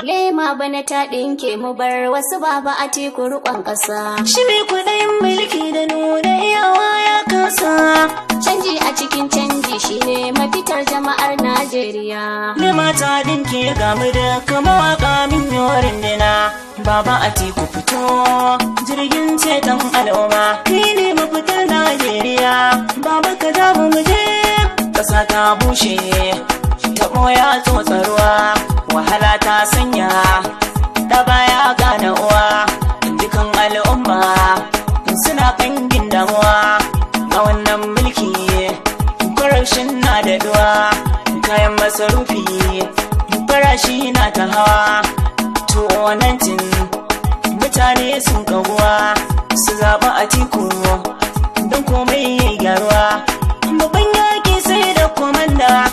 Lema bana ta ɗinke, mu bar wasu Baba Atiku riƙon ƙasa. Shi mai kuɗin mulki da nuna iyawa ya kasa. Canji a cikin canji shine mafitar jama'ar Najeriya. Lema ta ɗinke, ga mu da kama waka min yorin dina. Baba Atiku, fito, jirgin ceton al'umma. Kai ne mafitar Najeriya. Baba, ka za mu je. Ƙasa ta bushe, taɓo ya tsotsa ruwa. Wahala ta sanya da baya gane uwa. Dukan al'umma suna kangin damuwa a wannan mulki. Corruption na da duwa, kayan masarufi farashi na ta hawa. To 19 mutane sun kaguwa su zaɓi Atiku don komai ya gyaruwa. Babban yaƙi sai da komanda.